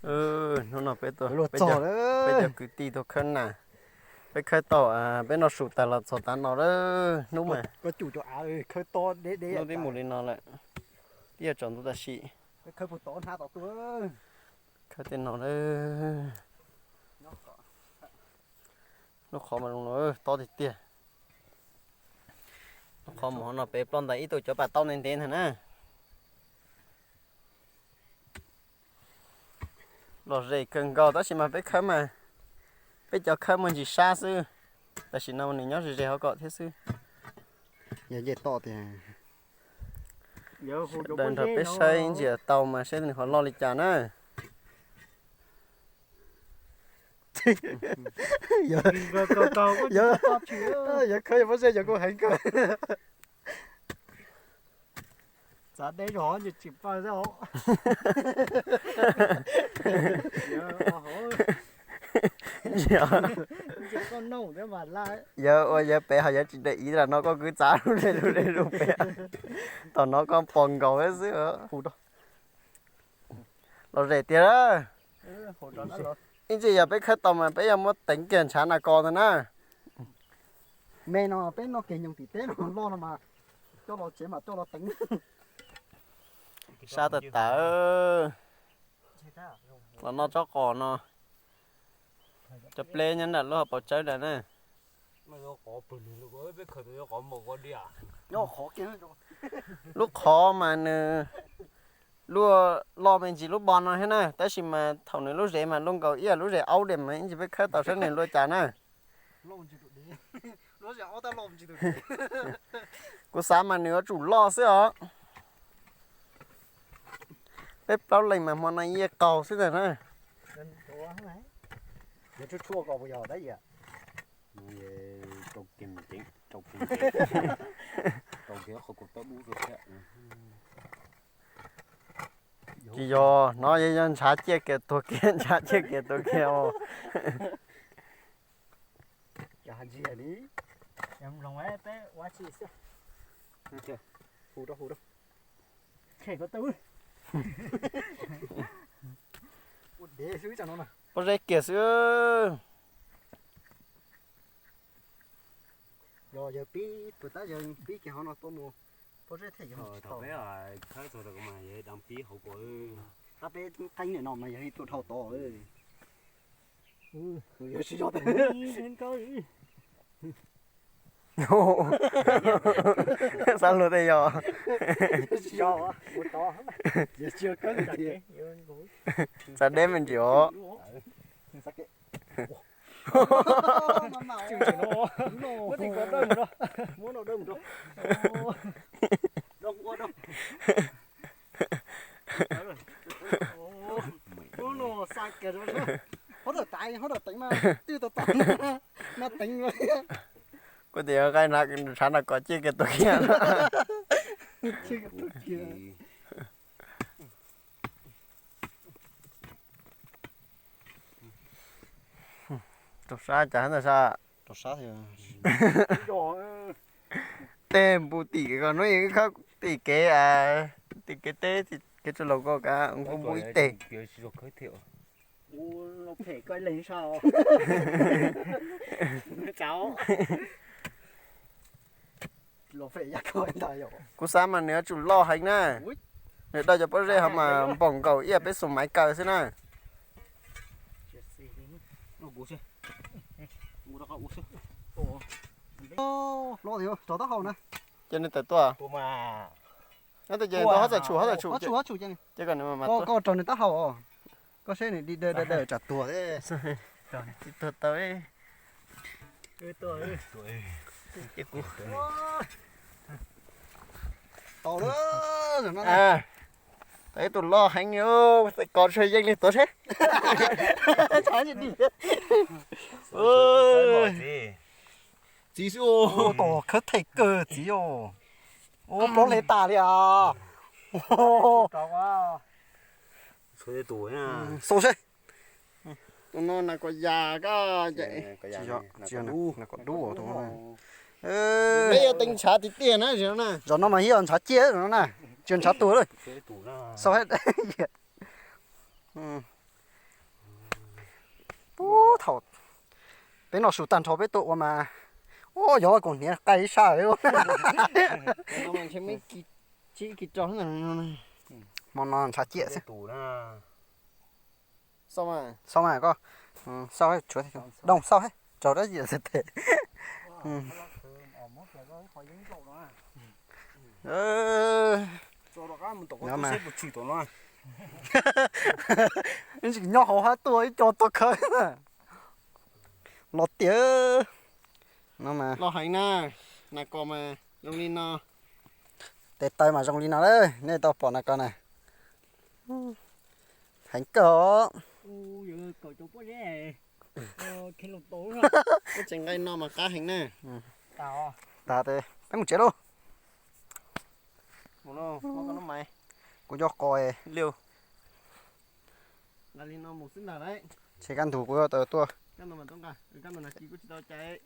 Hnub no peb, peb cov kwv tij tuaj khawb nas, peb khawb tau, peb noj su tas los txog tav no lawm. Hnub mas, hnub twb mus li no lawm, twb yuav tsaus ntuj tam sim. Khawb tej no lawm. Lub qhov mas zoo no tob tiag tiag. Lub qhov mus hauv no pem ploj ntawd ib tug cov pas tau ntev ntev ntag na. Lom zem kawg nkaus tab sis mas peb khawb mas, peb cov khawb muaj ntsis sab xwb. Tam sim no nws nyob ze ze hauv kom thiab xwb. Yog nce toj tiag. Sawv daws nrog peb saib ntsia tau mas saib nws ho loj li cas na. Yog khawb yog pob zeb yog kuj heev kawg. Yawg ua yawg pem ho yawg tsis de iv los no koj kwv txav lub le lub le lub pem. Tom no koj pom nkaus xwb. Lom zem tiag. Ib ntsis yog peb khawb tau mas peb yuav muab teev kiag ntshav nas kos ntag na. Me no peb noj kiag nyoos tim teb no loj no mas coj los tsev mas coj los teev. Sab tawm tawm. Los noj tsob qos no. Cov pleb nyob nram lub hauv paus tsawb ntawd na. Lub qhov mas nws luaj loj me ntsis lub bo no thiab na, tab sis mas thaum nws lub zem mas luaj nkaus ib yam lub zem aub diam mas ib ntsis peb khawb tau saib nws luaj cas na. Kuv xav mas nws yuav tsum loj xwb os. Peb plaub leeg mas hmo no yeej qaug xwb ntag na. Tsis yog, no yog ntshav ciaj kiag tuag kiag, ntshav ciaj kiag tuag kiag os. Pob zeb kiag xwb. Yog yawg pib puas tab yawg pib kiag hov no tuaj mus, pob zeb thiaj yuav tsis tau. Tab peb qeeb niam no mas yawg ib tug dhau tod. Xav luag tej yog. Xav deb me ntsis os. Kuv tias nqa ntshav nas kos ciaj kiag tuag kiag. Rau sab cas ntag sab. Tej npu tim ko hnub ib khawb tim kev, tim kev teb, kev tsuj laug ko kav nqus npu ib teg. Kuv xav mas nws yuav tsum loj heev na. Nws dawj cov pob zeb hov mas npaum nkaus ib yam peb xus maiv kaw xwb na. Ces nws tawm tuaj. Nyob twj ywm, hov txawm tshum, hov txawm tshum. Ces kom nws mam mam tuaj. Koj raug nws taub hau os. Koj saib nws di daws daws tsam tuag. Tsis tuag tau. Tau lawm. Tau ib tug loj heev li, kos tshuav yeej li tuav seb. Txiv xwb, tos khawb theem kawg txiv os. Ua plaub hle tas li as. Xaus seb. Tus no nas kos yas koj. Nas kos dub tus no. Peb yuav teev ntshav tiag tiag na. Zaum no mas yog ntshav ciaj zaum no na. Tsis yog ntshav tuag lawm. Xaus seb. Peb noj su tag nrho peb tuaj ua mas, ua yog kaus hniav qaij ib sab. Hmo no ntshav ciaj xwb. Xauj mas koj, xauj, tshuav dooj xauj, tsaus dab tsi tes. Nyob hauv hab tuaj ib co tuaj khawb. Los tiag. Los heev na, nas kos mas zoo li no. Tes taw mas zoo li no lawm, nej tau pom nas kos na. Heev kawg os. Tseem nqaij no mas qab heev na. Tas tes peb mus tsev lauj. Kuv nco qos. Nqaij li no mus xwb ntag lauj. Tseg kab ntug kuv yuav tau tuaj. Kab ntug nas kis kuj tsis tau cais.